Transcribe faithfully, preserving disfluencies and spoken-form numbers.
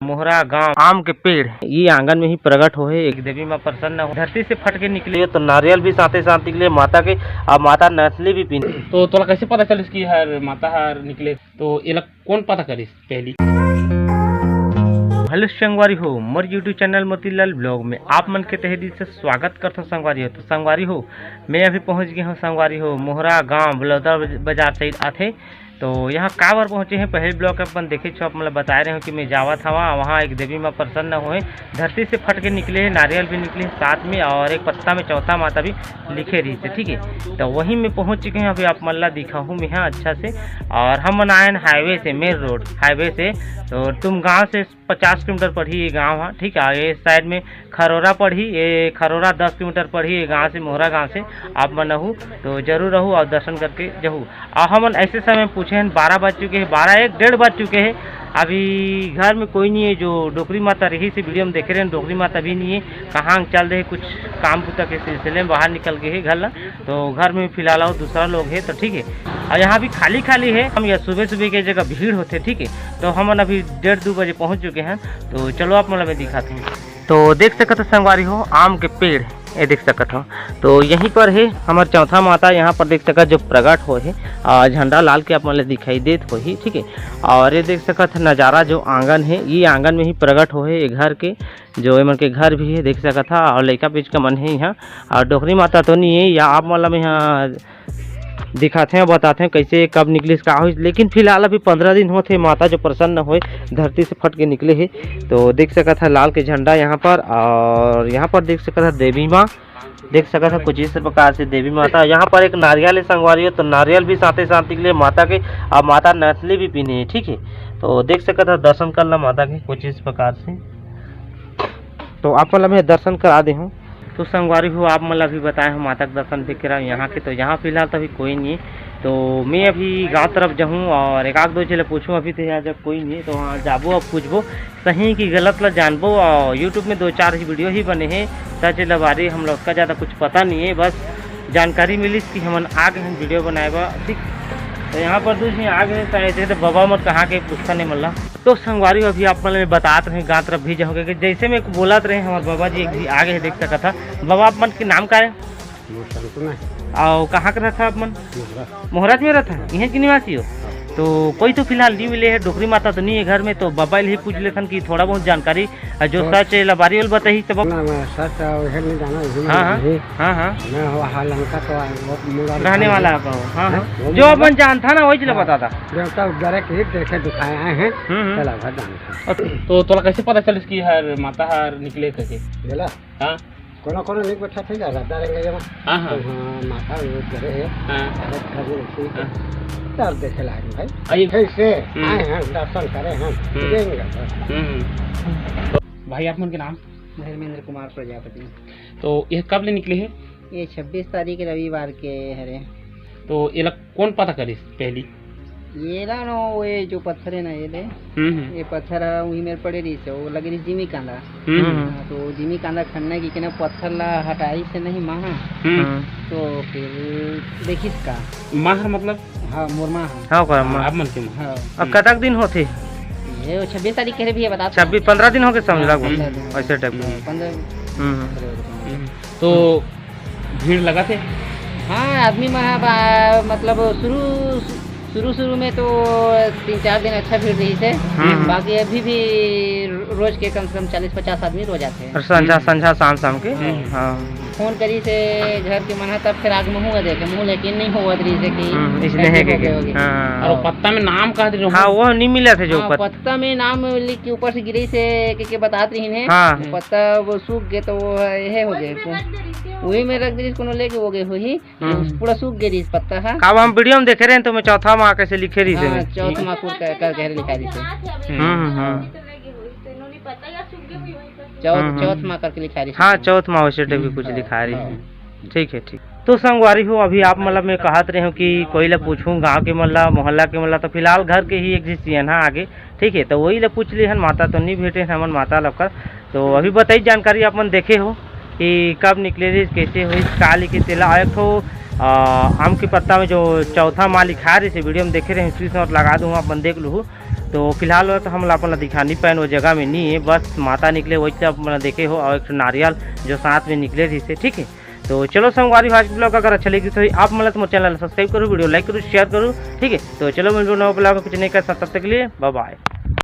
मोहरा गांव आम के पेड़ ये आंगन में ही प्रकट होहे। एक देवी माँ प्रसन्न हो, धरती से फट के निकले तो नारियल भी साथे साथ निकले माता के, और माता नथली भी पीने। तो तोला कैसे पता चलिस कि हर माता हर निकले? तो एला कौन पता करिस पहली? हेलो संगवारी हो, मोर YouTube चैनल मोतीलाल ब्लॉग में आप मन के तहे दिल से स्वागत करथों संगवारी हो। तो संगवारी हो, मैं अभी पहुंच गए हूँ संगवारी हो मोहरा गांव बलौदा बाजार साइड आथे। तो यहाँ काबर पहुँचे हैं, पहले ब्लॉग अपन देखे छो, आप मतलब बताए रहे हो कि मैं जावत हवा, वहाँ एक देवी माँ प्रसन्न होए, धरती से फट के निकले हैं, नारियल भी निकले हैं साथ में, और एक पत्ता में चौथा माता भी लिखे रही थे, ठीक है। तो वहीं मैं पहुँच चुके हैं, अभी आप मन ला दिखाहूँ मैं यहाँ अच्छा से। और हम मन आए हैं हाईवे से, मेन रोड हाईवे से। तो तुम गांव से पचास किलोमीटर पड़ही ये गांव है, ठीक है। ये साइड में खरोरा पड़ही, ये खरोरा दस किलोमीटर पड़ही ये गांव से, मोहरा गांव से। आप मन आहू तो जरूर आहू और दर्शन करके जहू। और हमन ऐसे समय पूछे हैं, बारह बज चुके हैं, बारह एक डेढ़ बज चुके हैं, अभी घर में कोई नहीं है। जो डोकरी माता रही से वीडियो में देखे रहे, डोकरी माता भी नहीं है, कहाँ चल रहे, कुछ काम बुता के सिलसिले में बाहर निकल गए है घर ला। तो घर में फिलहाल और दूसरा लोग है, तो ठीक है। और यहाँ भी खाली खाली है, हम यहाँ सुबह सुबह के जगह भीड़ होते, ठीक है। तो हमन अभी डेढ़ दो बजे पहुँच चुके हैं। तो चलो आप मतलब दिखाते हैं। तो देख सकत हो संगवारी हो, आम के पेड़ ये देख सकत हो। तो यहीं पर है हमार चौथा माता, यहाँ पर देख सकत जो प्रकट हो है, आ, झंडा लाल के आप मन ले दिखाई देत होही, ठीक है। और ये देख सकत है नज़ारा जो आंगन है, ये आंगन में ही प्रकट हो है ये घर के, जो एमन के घर भी है देख सकत हा। और लइका पिचका मन है यहाँ, और डोकरी माता तो नहीं है या आप मन ला मैं यहाँ दिखाते हैं, बताते हैं कैसे कब निकलिस का होइस। लेकिन फिलहाल अभी पंद्रह दिन होत हे माता जो प्रसन्न होए धरती से फट के निकले है। तो देख सकत है लाल के झंडा यहाँ पर, और यहाँ पर देख सकत है देवी माँ देख सकत है कुछ इस प्रकार से देवी माता। यहाँ पर एक नारियल है संगवारी हो, तो नारियल भी साथे साथ निकले माता के, और माता नथली भी पीने है, ठीक है। तो देख सकत है दर्शन कर ला माता के कुछ इस प्रकार से। तो आप मन ला मैं दर्शन करा दे हूँ। तो संगवारी हो, आप मन ला भी बताए हूँ माता के दर्शन भी करा यहाँ के। तो यहाँ फिलहाल तो अभी कोई नहीं है, तो मैं अभी गाँव तरफ जाहूँ और एक आध दो झन ले पूछूँ। अभी तो यहाँ जब कोई नहीं है तो वहाँ जाबो, अब पूछबो, सही कि गलत ला जानबो। और YouTube में दो चार ही वीडियो ही बने हैं, सच लबारी हम लोग का ज़्यादा कुछ पता नहीं है, बस जानकारी मिलिस कि हमन आ गए हैं वीडियो बनाए बर, ठीक। तो यहाँ पर दू झन आ गए हैं, शायद ये तो बाबा मत कहाँ के पूछता नहीं मन ला। तो संगवारी हो, अभी आप मन में बतात रहे, गाँव तरफ भी जाहूँ, कि जैसे मैं बोलत रहे, हमारे बाबा जी एक भी आ गए हैं, देख सकत हा। बाबा, आप मन के नाम का है? मोर संतु ना। और कहाँ के रहता आप मन? मोहरा। मोहराज में रहता है, यहाँ के निवासी हो? हाँ। तो कोई तो फिलहाल नहीं मिले है, डोकरी माता तो नहीं है घर में, तो बाबा ले ही पूछ लेथन कि थोड़ा बहुत जानकारी, अ, जो तो सच है, लबारी वाल बताही तब। ना, मैं सच है, वही नहीं जाना, वही हाँ, हाँ, नहीं। हाँ, हाँ। मैं वो हाल हमका तो वो मुड़ा रहने वाला है, हाँ, हाँ। वो जो मुड़ा अपन जानता ना, वही चला हाँ। बताता। देवता उद्धारे के देखे दिखाए आए हैं, हम्म, हम्म। चला घर जाना था। तो तोला कैसे पता चलिस कि हर माता हर निकले करके? बोला? हाँ। कोनो कोनो नहीं बैठा थे, ज्यादा रंग जमा। हाँ, हाँ। तो हाँ, माता वो करे है। हाँ। औरत घर में रखी है। हाँ। तब देखे लाग भाई। आइए। फिर से हम्म। आए हैं, दर्शन करे हैं, हम्म। देंगे। हम्म। तो भाई, आप मन के नाम? धर्मेंद्र कुमार प्रजापति। तो ये कब ले निकले है? ये छब्बीस तारीख रविवार के हरे। तो एला कौन पता करिस पहली? ये ला नो, ये जो पत्थर है ना, ये ले। हम्म, हम्म। ये पत्थर है, वही मेरे पड़े रही से, वो लगे रही जिमी कांदा। हम्म, हम्म। हाँ, तो जिमी कांदा खनना की कहना पत्थर ला हटाई से नहीं माहा। हम्म। हम्म। तो फिर देखिस का। माहर मतलब? हाँ, मोर माँ है। हाँ, ओकर माँ। आप मन के माँ। हाँ। अब कतक दिन होथे? ये वो छब्बीस तारीख के भी है, बता छब्बीस, पंद्रह दिन हो गए समझ हाँ, लगभग, पंद्रह दिन। ऐसे टाइप के। हाँ, पंद्रह हम्म, हम्म। पंद्रह दिन। हम्म। तो भीड़ लगा थे? हाँ, आदमी मन ह बा-, मतलब शुरू, शुरू, शुरू में तो तीन चार दिन अच्छा भीड़ रही थे, हम्म। बाकी अभी भी रोज के कम से कम चालीस पचास आदमी रोज आते हैं। और संझा, हम्म। संझा, शाम, शाम के? हम्म। हाँ। फोन करी से घर के मन ह, तब फिर आग में हुआ देखे, मुँह लेकिन नहीं हुआ रही से कि हम्म, इसने है ऐसे हो के, गए, हो गए। हाँ। और पत्ता में नाम कहा दे रहे हो? हाँ, वो नहीं मिला थे जो हाँ, पत- पत्ता में नाम लिख के ऊपर से गिरे से के, के बतात रही है। हाँ। पत्ता वो सूख गए तो वो है, ये हो गए। वही में रख दे, कोनो लेके हो गए होही। हम्म। पूरा सूख गए रही पत्ता है। का हम वीडियो में देखे रहे तो मैं चौथा माँ कैसे लिखे रही हाँ, से। चौथ माँ कुल कर, कर, कर लिखा रही से। हम्म, हम्म, हम्म। चौथ, हम्म, हम्म। चौथ माँ करके लिखा रही हाँ, से। चौथ माँ वैसे टाइप के कुछ हाँ, लिखा रही हाँ। है। ठीक है, ठीक। तो संगवारी हो, अभी आप मतलब मैं कहत रहे हो कि कोई ला पूछूं, गांव के मन ला, मोहल्ला के मन ला, तो फिलहाल घर के ही एक झी सियनहा आगे, ठीक है, तो वही ला पूछ ली हन, माता तो नहीं भेटे हन हमन माता ला कर। तो अभी बताई जानकारी आप मन देखे हो कि कब निकले रहिस, कैसे होइस, का लिखे तेला, और एक ठो, आ, आम के पत्ता में जो चौथा माँ लिखा रहिस, वीडियो में देखे रहे, screenshot लगा दूँ, आप मन देख लूँ। तो फिलहाल तो हमन ला अपन ला दिखा नहीं पाएन, वो जगह में नहीं है, बस माता निकले वही आप मन ला देखे हो, और एक ठो नारियल जो साथ में निकले रहिसे, ठीक है। तो चलो संगवारी हो, आज के vlog अगर अच्छा लगी तो आप मन ला तो मोर channel ला subscribe करो, video like करो, share करो, ठीक है। तो चलो मिलबो नवा vlog कुछ नहीं कर, तब तक के लिए bye bye।